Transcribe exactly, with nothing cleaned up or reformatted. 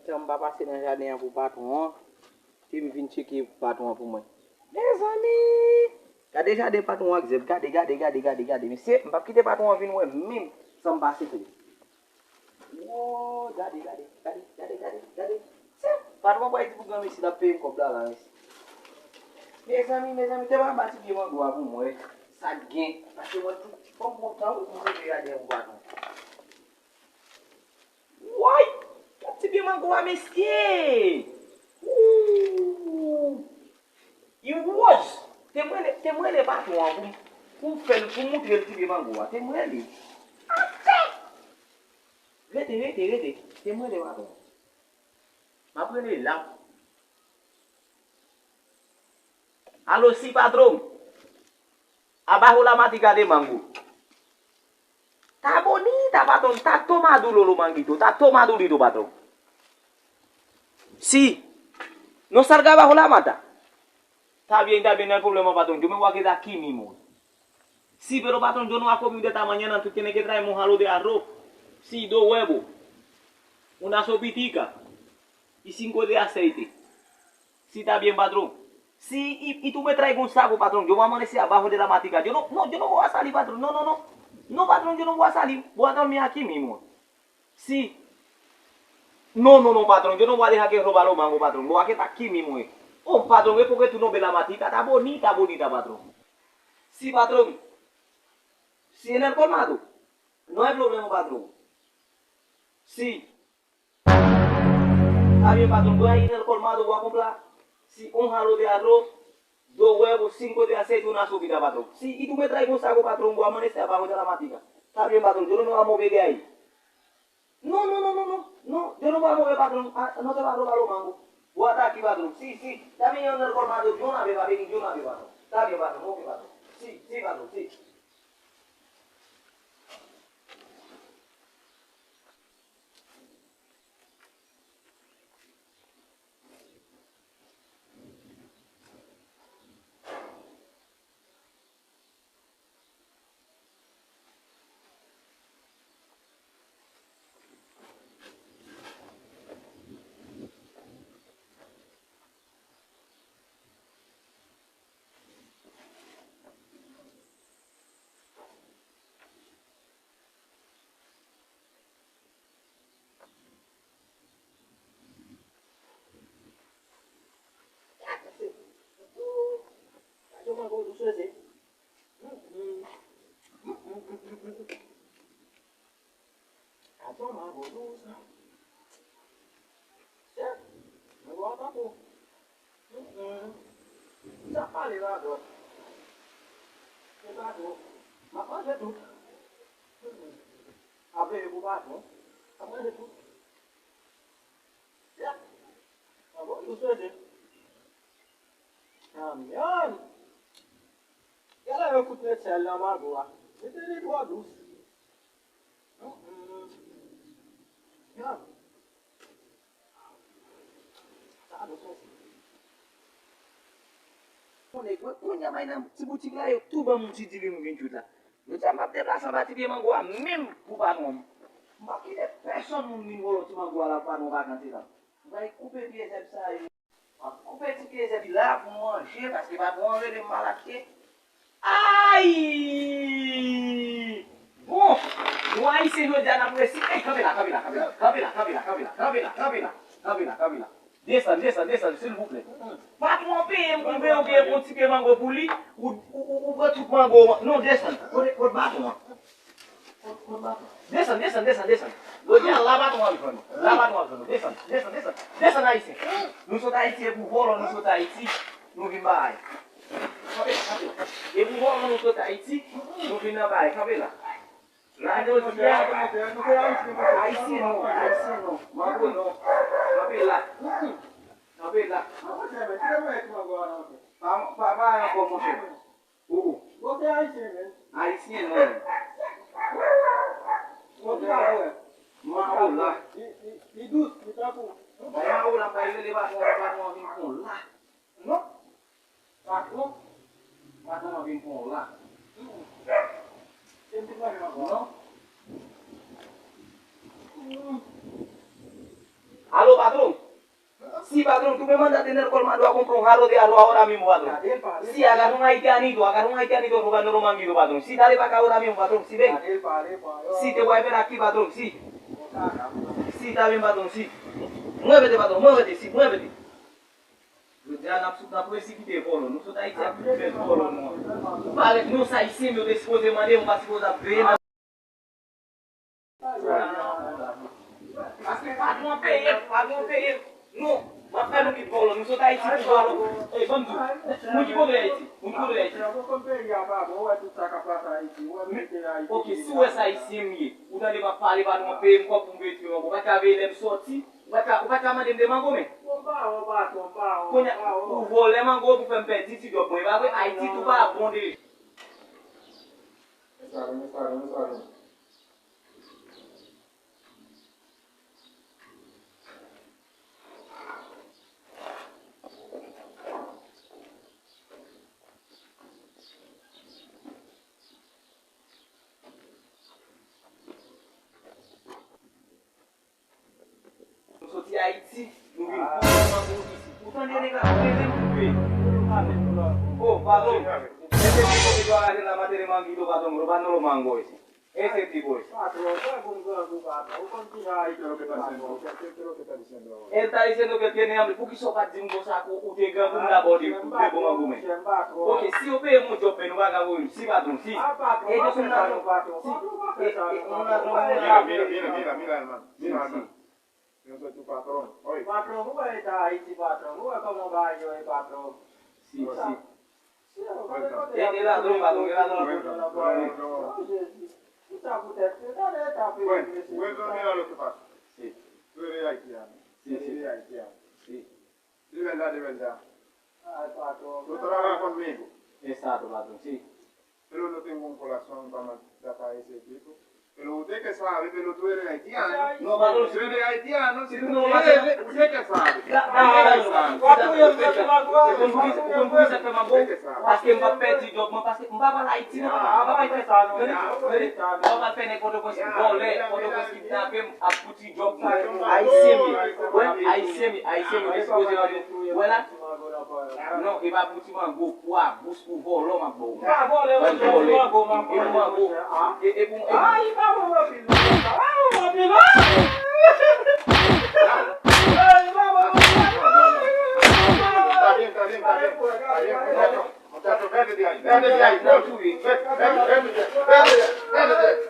Tan m pa pase nan jaden an pou patwon an, ke m vin tcheke patwon an pou mwen. Mezanmi! Gade jaden patwon an ak zèb. Gade, gade, gade, gade, gade. Mesye, m p ap kite patwon an vin wè m menm san m pa sete. Wo, gade, gade, gade, gade, gade, gade. Patwon an pral di pou granmesi l ap peye m kòb la, la, mesye. Mezanmi, mezanmi, te pa ba ti pye mango a pou mwen. Sa k gen? Paske mwen tou, fò m pran tan pou m leve jaden an pou patwon. Woy! Gad ti pye mango a, mesye! Ooh! Li wòz! Te m rele, te m rele patwon an pou m, pou m fè l, pou m moutre l ti pye mango a. Te m rele. Atè! Rete, rete, rete. Te m rele patwon an. M ap rele la. Alo, si patwon. Abajo la matica de mango. Está bonita, patrón. Está tomaduro lo manguito. Está tomadurito, patrón. Sí. No salga bajo la mata. Está bien, está bien, no hay problema, patrón. Yo me voy a quedar aquí mismo. Sí, pero patrón, yo no voy a comer de esta mañana. Tú tienes que traerme un jalo de arroz. Sí, dos huevos. Una sopitica. Y cinco de aceite. Sí, está bien, patrón. Sí, y, y tú me traigas un saco, patrón. Yo voy a amanecer abajo de la matica. Yo no, no, yo no voy a salir, patrón. No, no, no. No, patrón, yo no voy a salir. Voy a dormir aquí mismo. Sí. No, no, no, patrón. Yo no voy a dejar que roba los mangos, patrón. Voy a quedar aquí mismo, eh. Oh, patrón, es porque tú no ves la matica. Está bonita, bonita, patrón. Sí, patrón. Sí, en el colmado. No hay problema, patrón. Sí. Está bien, patrón, voy a ir al colmado, voy a comprar, sí, un jalo de arroz, dos huevos, cinco de aceite, una sopita, patrón. Sí, y tú me traes un saco, patrón, voy a amanecer abajo de la matica. Está bien, patrón, yo no me voy a mover de ahí. No, no, no, no, no, no, yo no voy a mover, patrón. Ah, no te va a robar los mangos. Voy a estar aquí, patrón. Sí, sí, dame ir al colmado de una vez, va a venir de una vez, patrón. Está bien, patrón, ok, patrón. Sí, sí, patrón, sí. Gade yon mango dous mesye. Gade yon mango dous. Chèf, mango a tankou. Sa pale ladan. Se pa twòp. M ap manje tout. Ap veye pou patwon. M ap manje tout. Yep. Mango dous mesye. Yam, yam. Gade yon kout met sèl nan mango a. Li te li twò dous. Mm, mm. Yam. Sa dous mesye. Konnen, kounye a m al nan ti boutik la, yo tou ban m yon ti dilim vin chwit la. Jodi a m ap deplase anba ti pye mango a menm pou patwon m. M p ap kite pèsonn moun vin vòlò ti mango a la pou patwon vakans la. M pral koupe pye zèb sa yo. M ap koupe ti pye zèb la pou m manje, paske patwon an rele m malad ke. Ay! Bon, nou Ayisyen jodi a n ap resi. Ey, kanpe la, kanpe la, kanpe la, kanpe la, kanpe la, kanpe la, kanpe la, kanpe la, kanpe la, kanpe la. Desann, desann, desann, silvouplè. Patwon an peye m pou m peye yon pye pou yon ti pye mango pou li. Ou, ou, ou, ou pran tout mango. Non, desann. Kote, kote baton an? Kote, kote baton an? Desann, desann, desann, desann. Jodi a, la baton an ap jwenn ou. La baton an ap jwenn ou. Desann, desann, desann. Desann, Ayisyen. Nou sot Ayiti, e pou vòlò nou sot Ayiti, nou vin bagay. Kanpe, kanpe. E pou vòlò nou sot Ayiti, nou vin nan bagay. Kanpe la. Jodi a, Ayisyen non, Ayisyen non. Mango non. Kanpe la. Kanpe la. Pa, pa, pa ankò, monchè. Oh, oh. Ayisyen non. Mango la. Bay mango la, bay rele patwon, patwon an vin pran la. Non. Patwon, patwon an vin pran w la. Se m te manje mango a. Non. Mm. Alo, patwon. Sí, patrón, tú me mandaste en el colmado a comprar un jarro de arroz ahora mismo, patrón. Sí, agarra un haitianito, agarra un haitianito robando los manguitos, patrón. Sí, dale para acá ahora mismo, patrón. Sí, ven. Sí, te voy a ver aquí, patrón. Sí. Sí, está bien, patrón. Sí. Muévete, patrón, muévete, sí, muévete. Jodi a n ap sou, n ap resipite vòlò. Nou sot Ayiti ap fè vòlò nou an. Parèt nou, sa isi, yo te sipoze mande, nou pa sipoze ap veye nan. Paske patwon peye, patwon peye. Non, m ap fè nou kit vòlò. Nou sot Ayiti pou vòlò. Ey, ban m di w. Moun ki kote Ayiti? Moun ki kote Ayiti? Ok, si w wè sa isi m ye, ou tande m ap pale, patwon peye m kòb pou m veye ti mango. Ou pa t ka veye lè m sòti. Ou pa t ka, ou pa t ka mande m de mango, men. Kounye a, ou vòlè mango pou fè m pèdi ti djòb mwen. E pa vre, Ayiti tou pa bon deja. Nou soti Ayiti, nou vin koupe mango isi. Ou tande nèg la koupe menm koupe. Oh, padon. Ese tipo que tú agarres la mata de manguito, padon, robando los mangos ese. Ese tipo ese. Patron, fè pou m grangou, patron. Ou konn ki jan Ayiti yo te fè sèl yo. Él está diciendo que tiene hambre. Poukisa w pa t di m konsa ke ou te grangou m dabò de, de bon mango men? Ok, si yo peye m yon djòb men nou pa ka voye m. Si, patron, si. E de konn la, si. E, e, on a, on a. Mira, mira, mira, mira, mira, hermano. Mira, hermano. Yo soti patron. Oye. Patron, ou wè eta Ayiti, patron? Ou wè kòman bagay yo ye, patron? Si, si. E, e ladron, patron, e ladron. Bueno, bueno, mira lo que pasa. Sí. Tú eres haitiano. Sí, sí. Eres haitiano. Sí. De verdad, de verdad. Ay, patron. Tú trabajas conmigo. Exacto, patron, sí. Pero no tengo un corazón para maltratar a ese tipo. Pero usted que sabe, pero tú eres haitiano. No, patron, tú eres haitiano, si tú quieres, usted que sabe. Usted que sabe. Ou konn poukisa, ou konn poukisa fè mango? Paske m p ap pèdi djòb mwen, paske m pa pral Ayiti, non, papa. M p ap al fè, tande, tande, m p ap al fè nèg Pòtoprens vòlè, Pòtoprens kidnape m, ap fouti djòb mwen. Ayisyen m ye. Wè, ayisyen m ye, ayisyen m ye, yo te sipoze mande. Wè la? Non, e pa pou ti mango, pou abous, pou vòlò m ap ba w. Pa vòlè, mwen vòlè. E pou mango. E, e pou, e pou. Ay, pa vòlè, anpil. Pa vòlè, anpil. Ay, pa vòlè. Está bien, está bien, está bien. Está bien, muchacho. Muchacho, vete de ahí, vete de ahí. Vete, vete, vete, vete, vete.